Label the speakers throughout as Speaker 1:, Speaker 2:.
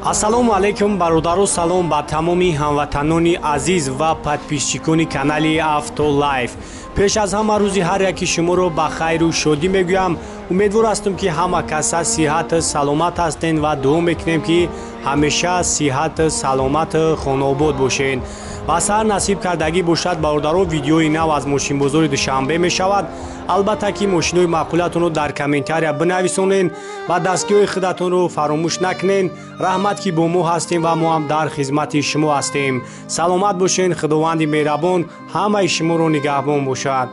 Speaker 1: Ассалому алайкум бародару, салом ба тамоми ҳамватанони азиз ва подписчикони канали Автолайф. Пеш аз ҳама рӯзи ҳар яки шуморо ба хайру шодӣ мегӯям. Умедвор ҳастам, ки ҳама каса сиҳату саломат ҳастен ва дуо мекунем, ки ҳамеша сиҳату саломату хонаобод бошен. Ва сар насиб кардагӣ бошад, бародаро, видеои нав аз мошинбозори Душанбе мешавад. Албатта ки мошинои маъқулатонро дар комментария бинависонен ва дастгиҳои худатонро фаромӯш накунен. Раҳмат, ки бо мо ҳастем ва мо ҳам дар хизмати шумо ҳастем. Саломат бошен, Худованди меҳрабон ҳамаи шуморо нигаҳбон бошад.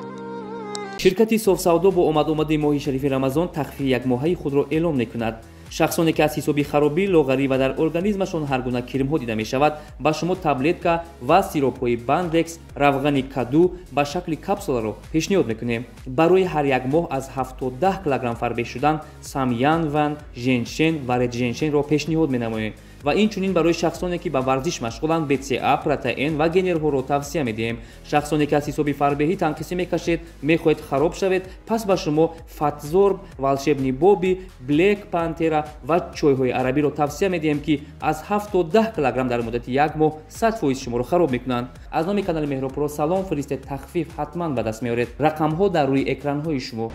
Speaker 2: Ширкати Софсавдо бо омад-омади моҳи шарифи Рамазон тахфифи якмоҳаи худро эълон мекунад. Шахсоне ки аз ҳисоби харобӣ, лоғарӣ ва дар организмашон ҳар гуна кирмҳо дида мешавад, ба шумо таблетка ва сиропҳои Бандекс, равғани каду ба шакли капсуларо пешниҳод мекунем. Барои ҳар як моҳ аз 7 то 10 килограмм фарбеҳ шудан Самянван, Женшен ва Редженшенро пешниҳод менамоем. Ва инчунин барои шахсоне ки ба варзиш машғуланд, БЦА, протеин ва генерҳоро тавсия медиҳем. Шахсоне ки аз ҳисоби фарбеҳӣ танқисӣ мекашед, мехоҳед хароб шавед, пас ба шумо Фатзорб, Волшебный Боби, Блек Пантера ва чойҳои арабиро тавсия медиҳем, ки аз 7 то 10 килограмм дар муддати як моҳ 100% шуморо хароб мекунанд. Аз номи канали Меҳробпуро салом фиристед, тахфиф ҳатман ба даст меоред. Рақамҳо дар рӯи экранҳои шумо.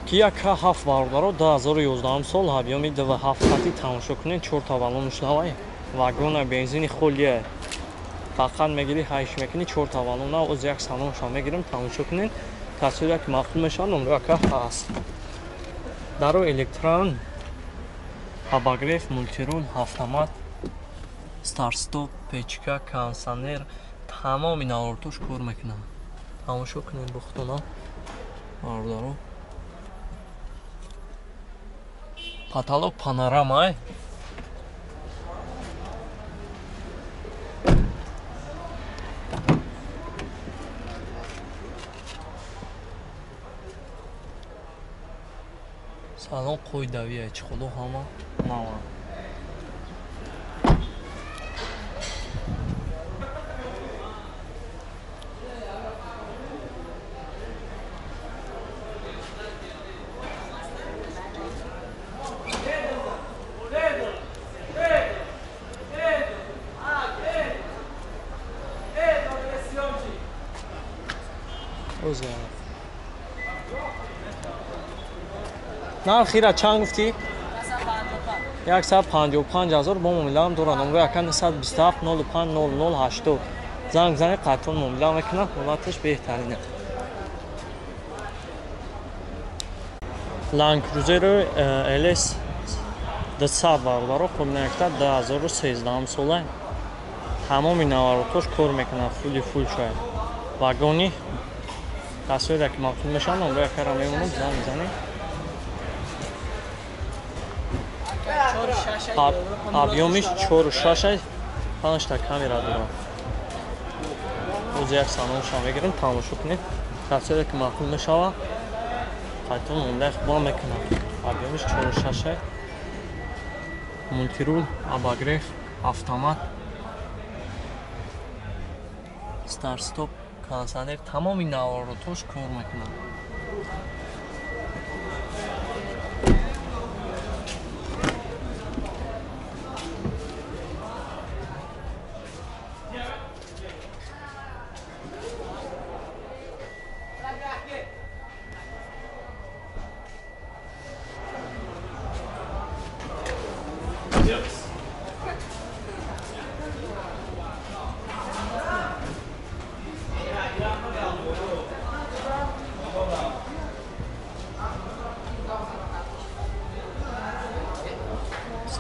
Speaker 3: Kia K7 бародаро, 2011 сол, объёми 2,7 хати, тамошо кунед, 4 та баллонш навай, вагона бензини холия, фақат мегири ҳайш мекунӣ, 4 та баллон нав. Оз як салонша мегирим, тамошо кунед, тасвир як маъқул мешавад, номро ака ҳаст. Даро электрон, обогрев, мультирул, автомат, старт-стоп, печка, кондиционер, тамоми наворотош кор мекунад. Тамошо кунед бухтона бародаро. Потолок панорама. Салон қойдавия, чӣ худо ҳама нава. Нархира чанд гуфтӣ? 155 ҳазор бо муомилаам дорад. Номро ака 927 05 00 80 занг занед, қатъон муомила мекунад, ҳолаташ беҳтарина. Land Cruiser LS 200 бародаро, хубнакта 2013 сола, тамоми наворотош кор мекунад, фули фул шояд. Вагони тасвире ки маъқул мешавад, номро акара мемонам, занг мезанед. Объёмиш 4,6, 5 та камера дорад. Оз як салонша мегирем, тамошо кунед. Тасвире ки маъқул мешавад, қайтон муомилаи хуб мекунад. Объёмиш 4,6, мультирул, обогрев, автомат, старт-стоп, кондиционер, тамоми наворотош кор мекунад.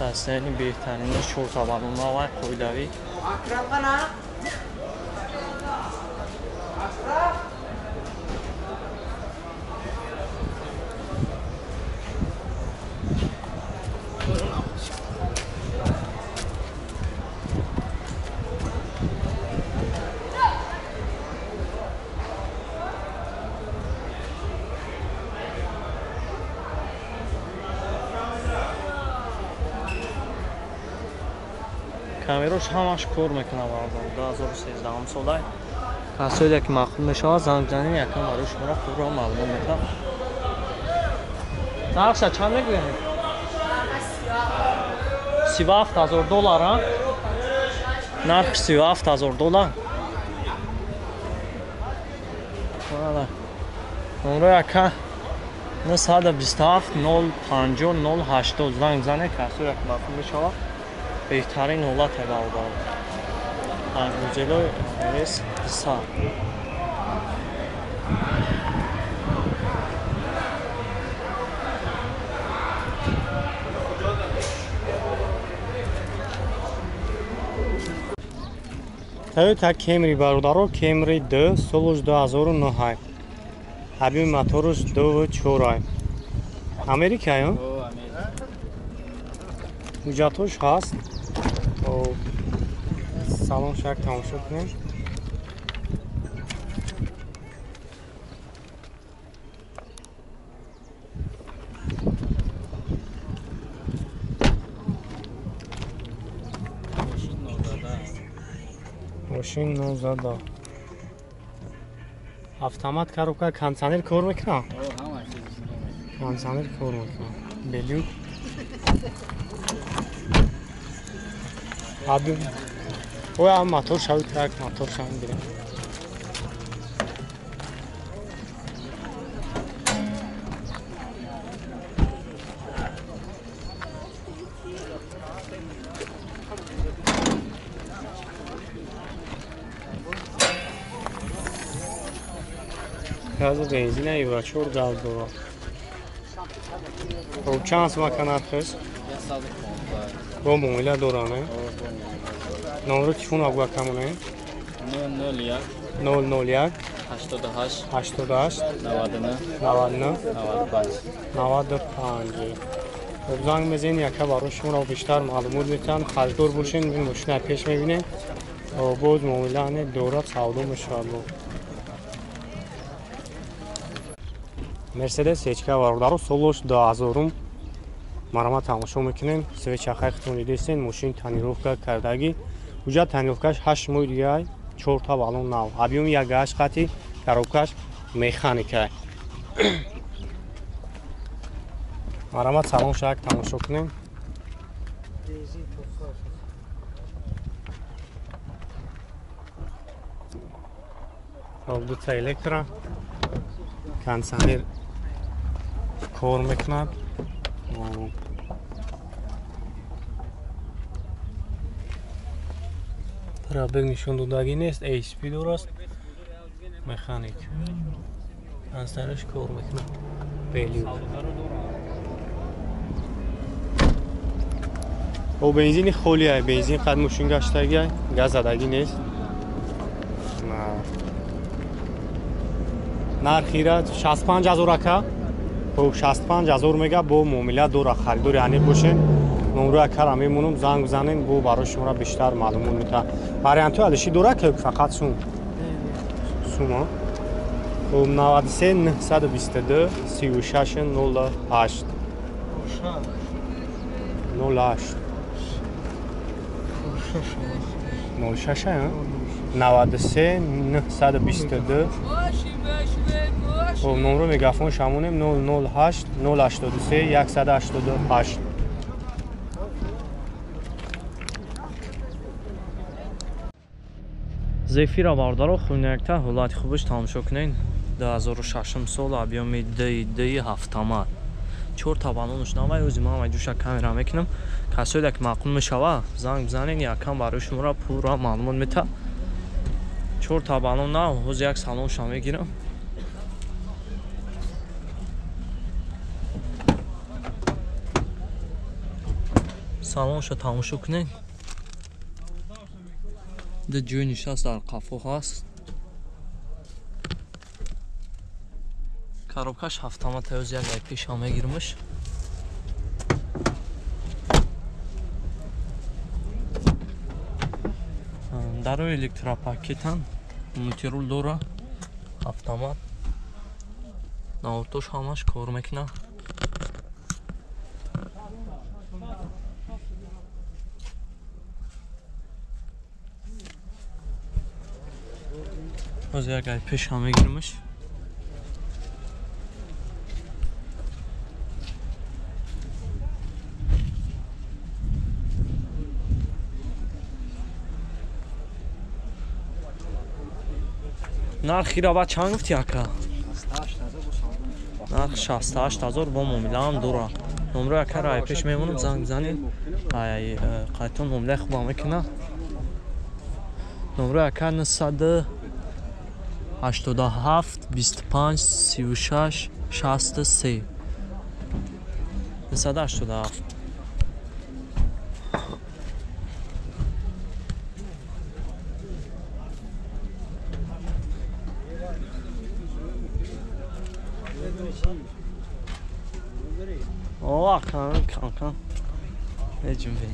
Speaker 3: Састани беҳтарини 4 та баллон навай қоидавӣ. Камерош ҳамаш кор мекунад бародар. 2013 сола. Касоне ки маъқул мешавад, занг занед, якам барои шуморо хубро маълум мекунам. Нархша чанд мегӯянд? 37 000 доллар, а? Нарх 37 000 доллар. Ана. Номро яка 927 050 080 занг занед, касоя ки маъқул мешавад. Беҳтарин ҳолат бародар. Муҷелои RS 200.
Speaker 1: Toyota Camry бародаро, Camry 2 солуш 2009. Объем моторуш 2.4. Америкаё? Ҳуҷҷатҳош ҳаст. Салон шак тамошо кунем. Мошин 19. Автомат коробка, кондиционер кор мекунад? Кондиционер кор мекунад. Белюк. Оя мотор шавид, як мотор шавид гирем. Газу бензина Евро 4 газ дорад. Хоб чанд сум ака нархаш? Бо муомила дора, не? Номро телефон абгу акамоне?
Speaker 4: 001
Speaker 1: 001
Speaker 4: 88
Speaker 1: 88
Speaker 4: 99
Speaker 1: 99
Speaker 4: 95
Speaker 1: 95. Хоб занг мезанед, яка барои шуморо бештар маълумот метиҳанд. Харидор бошед, ин мошина пеш мебинед. Боз муомила не дорад, савдо мешавад. Мерседес HK бародаро, солош 2000 марама тамошо мекунем. Свечахай хитон дидесен, мошин тонировка кардаги. Ҳуҷҷат тонировкаш 8 моҳи дига, 4 та баллон нав. Объёми 1.8 қати, коробкаш механика. Марама салон шак тамошо кунем. Хоб дута электро, кондиционер кор мекунад. Пробег нишон додагӣ нест, ASP дораст, механик. Кондиционераш кор мекунад. Белюк. О бензини холия, бензин қад мошин гаштагӣ, газ задагӣ нест. Нархира 65 000 ака. Хоб 65 000 мега бо муомила дора, харидори аниқ бошед. Номро акара мемонам, занг бизанед, бо барои шуморо бештар маълумот метиҳад. Вариантҳои алиши дора ки фақат сум? Сума. Хоб 93 922 36 08 08 06 93 922. Хоб номро мегафон шамонем 008 083 188.
Speaker 3: Зефира бародаро, хунякта ҳолати хубаш тамошо кунед. 2006 сол, объёми 2.2 ҳафтама. 4 та баллонаш навай, ӯзи ман ҷӯша камера мекунам. Касоеда ки маъқул мешава, занг бизанед, якам барои шуморо пурра маълумот метиҳад. 4 та баллон нав, ҳозир як салонша мегирам. Салонша тамошо кунед. Ду ҷои нишаст дар қафо ҳаст. Коробкаш ҳафтама таёз як ай пеша мегирмаш. Дарои электропакетан, мультирул дора, автомат. Навортош ҳамаш кор мекунад. Ҳозир як ай пеша мегирмаш. Нархи ра ба чанд гуфти ака? Нарх 68 ҳазор бо муомилаам дора. Номро ака рай пеш мемонам, занг бизанед. Ай қайтон муомилаи хубам мекуна. Номро ака 987 25 36 63. 987. О, кам кам кам. Неҷум бе.